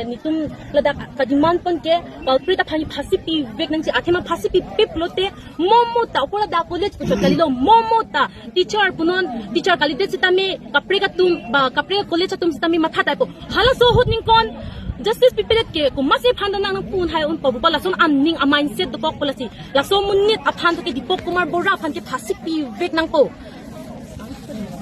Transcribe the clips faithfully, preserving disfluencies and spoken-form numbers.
Netum ladak ka-demand pon ke culprit aphan phasi pivek nangji, athema phasi pipip lote momo ta opor ladak college kuchot kalilo, momo ta teacher punon, teacher kalidet sitame kaprek atum ba kaprek college atum sitame matha taipo. Halaso ahut ningkan justice pipedet ke komatsi aphan ta nang nangpun hai un pabu ba lason aning a-mindset dokok pu lasi. Laso amonit aphan ke Deepak Kumar Bora aphan ke phasi pivek nangpo.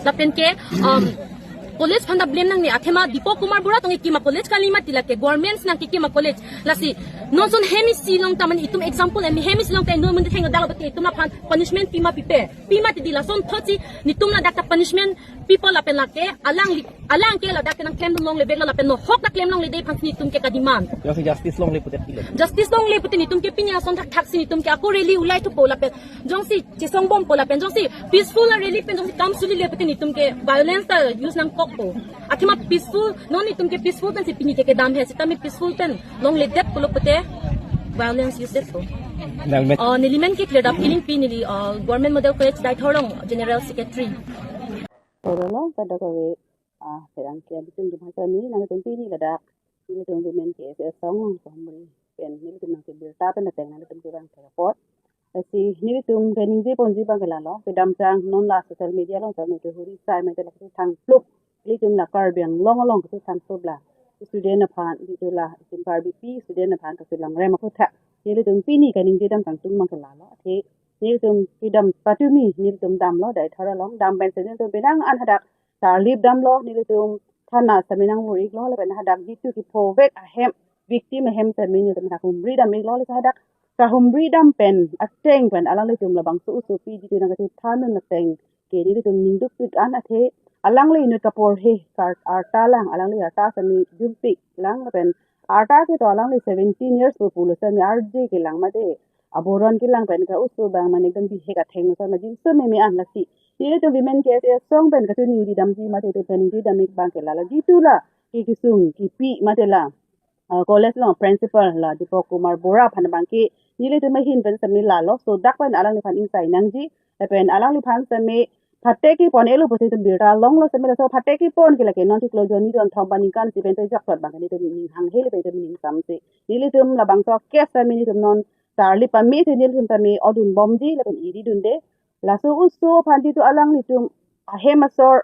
Lapen ke, um, college aphan ta blame nangne, athema Deepak Kumar Bora tong ikima college kali mati, lake government nangkikima college. Lasi non ason hem isi along ta mane itum example, hem isi along ta non mun theng dal pati itum aphan punishment pima pipe. Pima tidi lason thotsi netum ladak ta punishment pipo lapen lake alangli, alang ke ladak ke nangklem longle vek lo lapen nohok ta klem longledet aphan netum ke ka-demand. Jongsi justice longle pute pilo. Justice longle pute netum ke pini ason thakthak si netum ke ako rally ulai thupo lapen jongsi chesong bompo lapen jongsi peaceful a-rally pen jongsi kam suli le pute netum ke violence ta use nangkokpo. Athema peaceful, non netum ke peaceful pensi pini ke kedam he, sitame peaceful pen longledet pulo pute violence use detpo. Nang met- Oh, neli men ke Cleardap Killingpi, neli, oh, Government Model College Deithor along General Secretary. Hello, kadokave, ah, pherangke abitung dumha kami, nangtum pini ladak nelitum Women K S A asong along kehumri pen nelitum nangkebirta pen ateng nangtum kevang terapot. Lasi nelitum kaningje ponji abang ke lalo, kedamtang non la social media along kami kehuri sai mate la kethan pluk. Nelitum la Karbi Anglong along kethan pluk la student aphan, nelitum la itum Karbipi student aphan kachelang rem aputhak nelitum pini kaningje dam kangtung abang ke lalo. Athe nelitum kedam patumi nelitum damlo Deithor along, dam pensi nelitum penang an hadak tarlip damlo, nelitum thana sitame nangvur-iklo, lapen hadak jitu kephovek ahem, victim ahem sitame nelitum hadak humri dam-iklo, laso hadak kahumri dam pen ateng pen alanglitum labangso osopi jitu nangkachethan un ateng ke nelitum ningdukpik an athe alangli inut kaporhe kar arta lang, alangli arta sitame jumpik lang lapen arta ke to alangli seventeen years pu pulo sitame arje kelang mate aboron kelang pen ke oso abang mane ekdom bihek atheng sitame jinso meme an lasi nelitum Women K S A asong pen kachiningri damji mate itum kaningje dam-ik abang ke lalo, jitu la ke kesung kepi mate la, ah, college along principal la Deepak Kumar Bora aphan abang ke nelitum ahin pen sitame lalo sodak pen alangliphan ingsai nangji lapen alangliphan sitame phatek kepon-elo pusi itum birta longlo sitame, laso phatek kepon ke lake non chiklo jonni don thom aningkan si pen pejok sot abang ke nelitum ning hanghe lapen itum ning samse. Nelitum labangso case sitame nelitum non tarlip pame si nelitum sitame odun bomji lapen iri dunde. Laso oso aphan jitu alanglitum ahem asor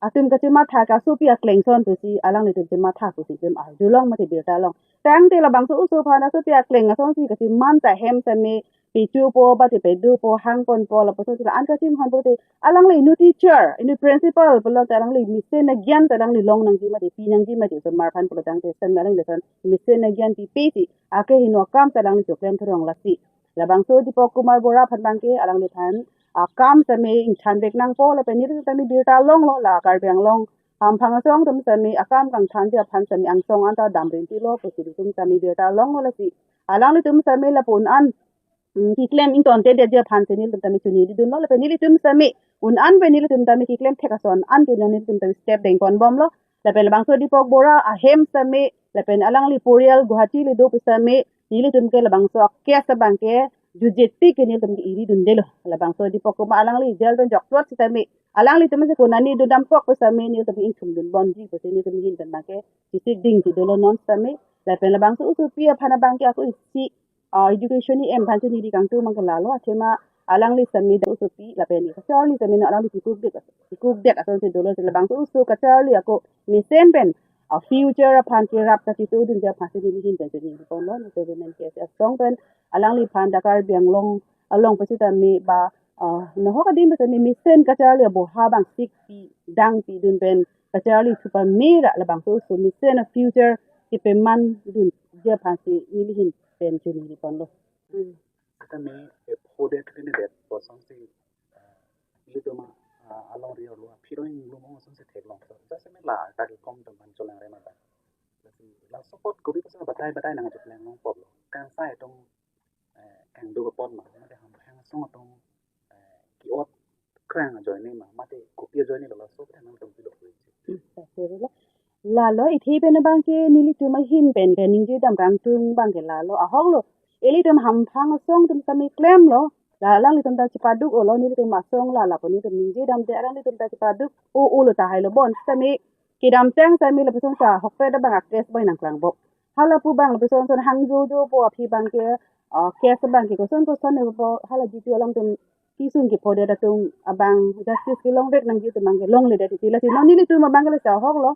atum kachematha ke asopi akleng ason pusi alanglitum chematha pusi itum arjulong mate birta long. Tangte labangso oso aphan asopi akleng asonsi kacheman ta hem sitame pechopo mate pedopo hangponpo lapuson si la-an kachimhan pote alangli inut teacher, inut principal pulote alangli mesen agyan ta alangli long nangji mate pi nangji mate osomar aphan pulo tangte sitame alangli lason mesen agyan pipe si akehingno akam ta alangli choklem thurong lasi. Labangso Deepak Kumar Bora aphan abang ke alangliphan akam sitame ingthanvek nangpo lapen nelitum sitame birta longlo la Karbi Anglong hamphang asong atum sitame akam kangthanji aphan sitame angsong anta damrintilo pusi nelitum sitame birta longlo lasi. Alanglitum sitame lapu-an, mm, keklem ingtontedetji aphan si nelitum sitame choningri dunlo lapen nelitum sitame un-an pen nelitum sitame keklem thek ason an ke nelitum sitame step dengpon bomlo. Lapen labangso Deepak Bora ahem sitame lapen alangli porial Guwahati le do pu sitame nelitum ke labangso case abang ke jutje tik ke nelitum ke iri dundelo. Labangso Deepak Kumar alangli jail pen jokplot sitame alanglitum si konani dundamkok pu sitame nelitum ingthum dunbomji pusi nelitum ahin pen abang ke chesik dingji dolo non sitame. Lapen labangso osopi aphan abang ke ako isi, ah, education E M aphan choningri kangtung abang ke lalo, athema alangli sitame dak osopi lapen kacharli sitame non alangli kukuk dek, kukuk dek asonsi dolo si labangso oso kacharli ako mesen pen, ah, future aphan kerap kachito dunji aphan si neli ahin pen choningri ponlo, nelitum Women K S A asong pen alangliphan dak Karbi Anglong along pasitame ba, ah, nahok adim pasitame mesen kacharli aboha abang sikpi dangpi dun pen kacharli thu pame ra labangso oso mesen a-future kepaman dunji aphan si neli ahin pen choningri ponlo. Hmm. Sitame, eh, phodet kene det kosonsi, eh, ilitum, ah, alongri arlo aphi arong inglum asonsi theklong. So, just me la ta ke kom tum an cholang re mata. Lasi, laso apot kopi koson batai batai nangcheklang longpo lo. Kangsai atum, eh, kangduk apot ma, mate hamphang asong atum, eh, ke-ot krang ajoine ma, mate kopi ajoine lo, laso apot nangtum pilo. Hmm, ta sirilo. Lalo, ithe pen abang ke nelitum ahin pen kaningje dam kangtung abang ke lalo ahok lo. Ilitum hamphang asong atum sitame klemlo. La alanglitum ta chepaduk-olo, nelitum asong la lapu nelitum ningje damde alanglitum ta chepaduk-o-o lo tahai lo bon. Sitame kedamtang sitame lapuson ta ahokpet abang a-case abang nangklangbom. Hala pu abang lapuson son hangjo jo po aphi abangke, ah, case abangke koson koson ne po hala jitu alangtum kisung kiphodet atum abang justice kelongvek nangji atum abangke longledet titi. Lasi non nelitum abangke lasi ahok lo.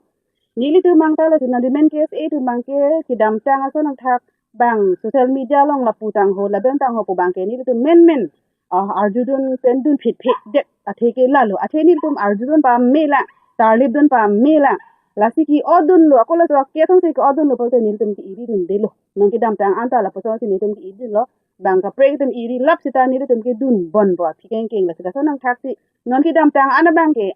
Nelitum abang ta lasi non di men K S A atum abangke kedamtang ason angthak abang social media along lapu tangho laben tangho pu abangke nelitum menmen, ah, arjudun pen dun phit phit det athe ke lalo. Athe nelitum arjudun pame lang, tarlipdun pame lang. Lasi ke-otdunlo, ako laso case along si ke-otdunlo pulote nelitum ke-iridundelo. Non kedamtang anta lapuson si nelitum ke-iridunlo. Bang kaprek atum irilap seta nelitum kedun bon bo aphi kengkeng. Lasi lason angthak si non kedamtang an abangke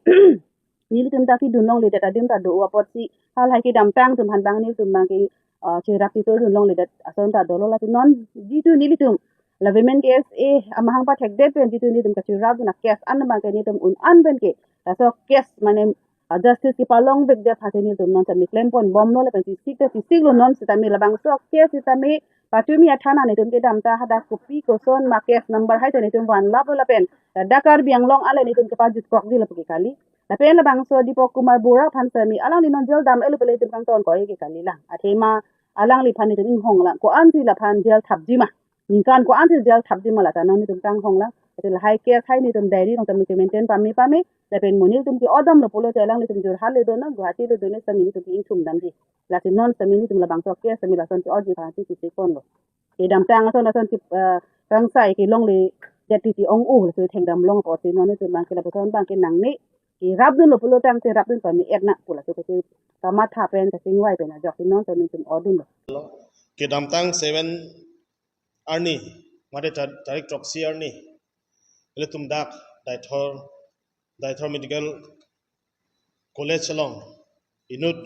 nelitum ta kedun longledet adim ta do apotsi halahai kedamtang atum aphan abang nelitum abangke, ah, cherap tito dun longledet ason ta dolo. Lasi non jitu nelitum la women K S A amahang pathekdet pen jitu nelitum kacherapdun a-case an abangke nelitum un an penke laso case mane, ah, justice kepalongvekdet aphan si nelitum non sitame klempon bomlo lapen chesik ta chesiklo non sitame labangso case sitame pachumi athan nelitum kedam ta hadak kopi koson ma case number hai ta nelitum vanlaplo lapen ladak Karbi Anglong ale nelitum kepajutkokji lapu ke kali. Lapen labangso Deepak Kumar Bora aphan sitame alangli non jail dam-etlo pule nelitum kangtonkok ke kali lang. Athema alangliphan nelitum inghong lang. Ko-ansi laphan jail thapji ma? Ningkan ko-ansi jail thapji ma lata non nelitum kanghong lang. Athe lahai case hai nelitum diary along tame maintain pame pame. Lapen mo nelitum ke-otdamlo pulote alanglitum Jorhat le do non, Guwahati le do non sitame nelitum ke-ingthum damji. Lasi non sitame nelitum labangso case sitame lason ke-otji aphan si chesikponlo. Kedamtang ason ason ke, eh, kangsai kelongledet titi ong-o, lasi thekdam long apotsi non nelitum abangke lapuson abangke nangne kerapdunlo pulo tangte rapdun pame-et nang pu laso kachekamatha pen kachingvai pen ajok si non sitame nelitum otdunlo. Kedamtang seven arni, mate tar-, tarik throksi arni, ilitum dak Deithor, Deithor Medical College along inut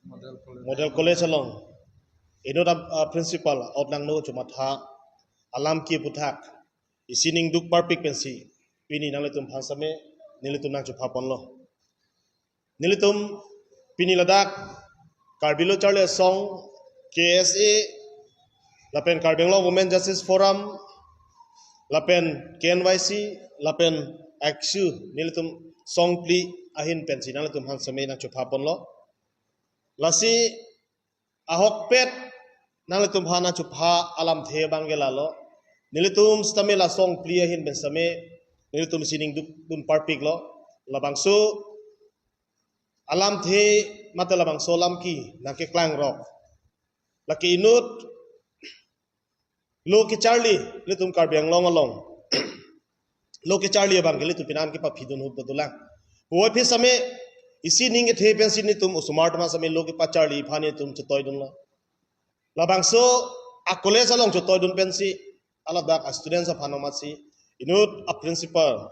Model College. Model College along inut a, a principal Otlangno kachomatha alam ke aputhak isi ning duk parpik pensi pini nanglitum aphan sitame nelitum nangchophaponlo. Nelitum pini ladak Karbi Lo Charli Asong, K S A, lapen Karbi Anglong Women Justice Forum, lapen K N Y C, lapen ACSU, nelitum songphli ahin pensi nanglitum aphan sitame nangchophaponlo. Lasi ahokpet nanglitum aphan nangchopha alamthe abangke lalo. Nelitum sitame la songphli ahin pen sitame nelitum isi ning duk dun parpiklo. Labangso alamthe mate labangso alam ke nangkeklangrok. Lake inut lo kecharli ilitum Karbi Anglong along. Lo kecharli abangke ilitum pini an kepaphidun hup dolang. Puvoiphit sitame isi ning kethe pensi nelitum osomar atum sitame lo kepacharli aphan nelitum chetoidunlo. Labangso a college along chetoidun pensi aladak a students aphan amatsi inut a principal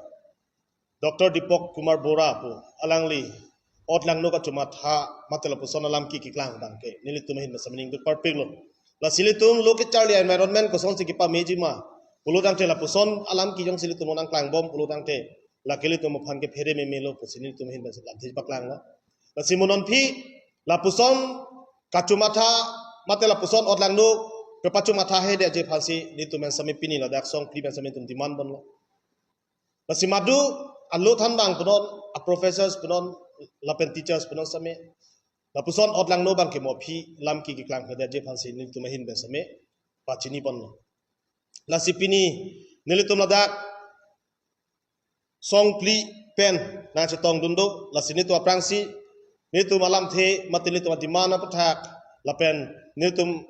Doctor Deepak Kumar Bora pu alangli Otlangno kachomatha mate lapuson alam ke keklang abangke nelitum ahin pen sitame ning duk parpiklo. Lasi ilitum lo kecharli environment kosonsi kepameji ma pulo tangte lapuson alam ke jongsi ilitum nangklangbom pulo tangte lake ilitum aphan kephere memelo pusi nelitum ahin pen si lamthe paklanglo. Lasi mo non aphi lapuson kachomatha mate lapuson Otlangno kepachomatha hedetji aphansi nelitum pen sitame pini ladak songphli pen sitame nelitum demand ponlo. Lasi madu alo thanbang punon, a professors punon, lapen teachers punon sitame lapuson Otlangno abangke mo aphi alam ke keklang hedetji aphansi nelitum ahin pen sitame pachiniponlo. Lasi pini nelitum ladak songphli pen nangchetongdun do, lasi nelitum aphrangsi nelitum alamthe mate nelitum a demand aputhak lapen nelitum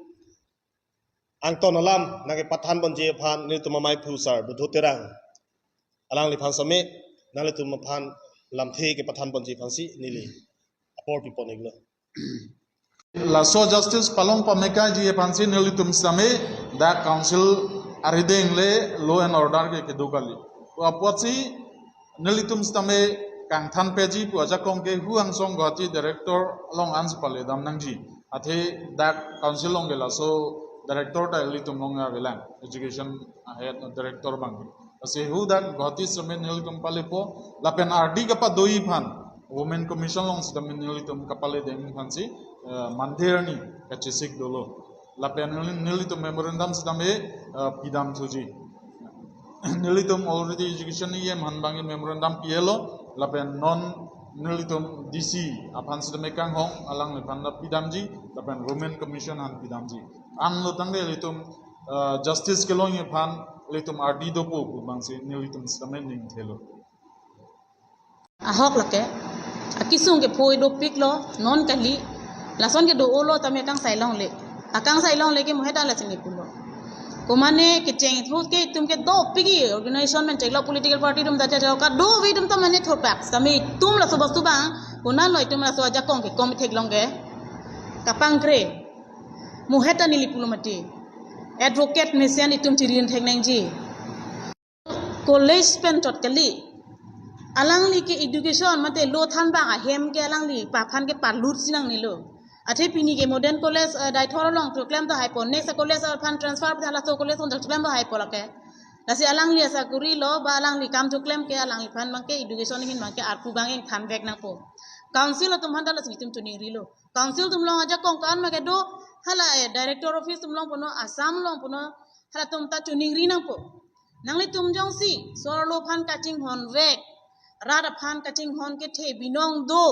angton alam nangkepathanponji aphan nelitum amei aphu sar Budhu Terang alangliphan sitame nanglitum aphan lamthe kepathanponji aphansi neli apor pipon-iklo. Laso justice palong pamekaiji aphansi nelitum sitame dak council arideng le law and order ke kedo kali. To apotsi nelitum sitame kangthanpeji pu ajakong ke hu angsong Guwahati director along ansi paledam nangji. Athe dak council along ke laso director ta ilitum along avelang, education ahead director abang. Lasi hu dak Guwahati sitame nelitum palepo lapen ardi kapado-i aphan Women Commission along sitame nelitum kapaledam aphansi, eh, Monday arni kachesik dolo. Lapen neli-, nelitum memorandum sitame, eh, pidam thuji. Nelitum already education E M aphan abang memorandum pi-etlo, lapen non Nelitum D C aphan sitame kanghong, alangliphan ta pidamji, lapen Women Commission aphan pidamji. Anlo tangte ilitum, uh, justice kelongji aphan ilitum ardi dopo pu abangsi nelitum sitame ning thelo. Ahok lake, akesung ke phoi dopiklo, non kali, lason ke do-olo tame akangsai longle. Akangsai longle ke muheta lasi neli pulo. Komane kecheng thut ke itum ke dopik-i organization men cheklo political party atum ta cheklo kadokave atum ta mane thurpak. Tame itum laso bostu abang, konatlo itum laso ajakong kekom theklong ke. Kapangkre. Muheta neli pulo mati. Advocate mesen itum chirin thek nangji. College pen chot kali. Alangli ke education mate lo than abang ahem ke alangli aphan ke palut si nangnelo. Athe pini ke modern college, eh, Deithor along choklem do haipo. Next college aphan transfer pen laso college along choklem do haipo lake. Lasi alangli asakori lo ba alangli kam choklem ke alangliphan abang ke education ahin abang ke arpu abang ingthan vek nangpo. Council atum aphan ta lasi itum choningrilo. Council atum along ajakong ko-an ma kedo, hala, eh, director office atum along punon, Assam along punon, halatum ta choningri nangpo. Nanglitum jongsi sorlo aphan kachinghon vek, rat aphan kachinghon kethe binong do,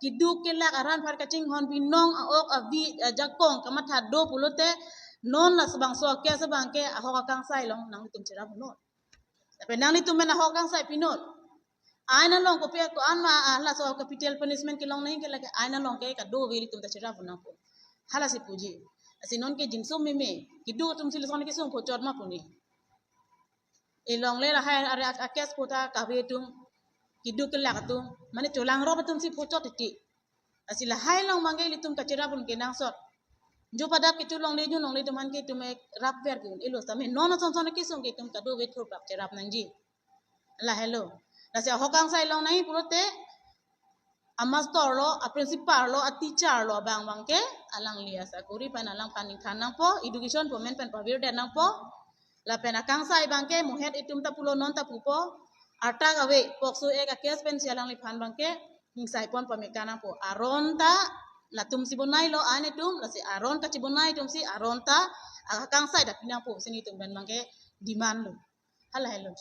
keduk kelak arat aphan kachinghon binong, a-ok avi ajakong kamatha do pulote, non laso bangso a-case abang ke ahok akangsai along nanglitum cherap non. Lapen nanglitum men ahok akangsai pinon. Ain along kopi ko-an ma, ah, laso capital punishment kelong nangji ke lake ain along ke kadokave ilitum ta cherap nangpo. Halasi puji. Lasi non ke jingso meme, keduk atum si lason kesung phochot ma pu ne. Elongle lahai are a-, a-case kota kave atum, keduk kelak atum, mane cholangrop atum si phochot titi. Lasi lahai along abang ke ilitum kacherap un kenangsot. Jo padak kecho longle, jo longle atum aphan ke itum ek rap ver ke un-elo sitame non ason son kesung ke itum kadokave thurpak cherap nangji. Lahelo. Lasi ahok akangsai long nangji pulote, amaster lo, a-principal lo, a-teacher lo abang abang ke, alangli asakori pen alangphan ingthan nangpo, education department pen pavirdet nangpo. Lapen akangsai abang ke muhet itum ta pulo non ta pupo. Arta kave, POCSO Act a-case pensi alangliphan abang ke ingsai pon pameka nangpo. Aron ta latum si bonailo ain atum, lasi aron kachibonai atum si aron ta akangsai ta pi nangpo, si nelitum pen abang ke demand lo. Halahelo.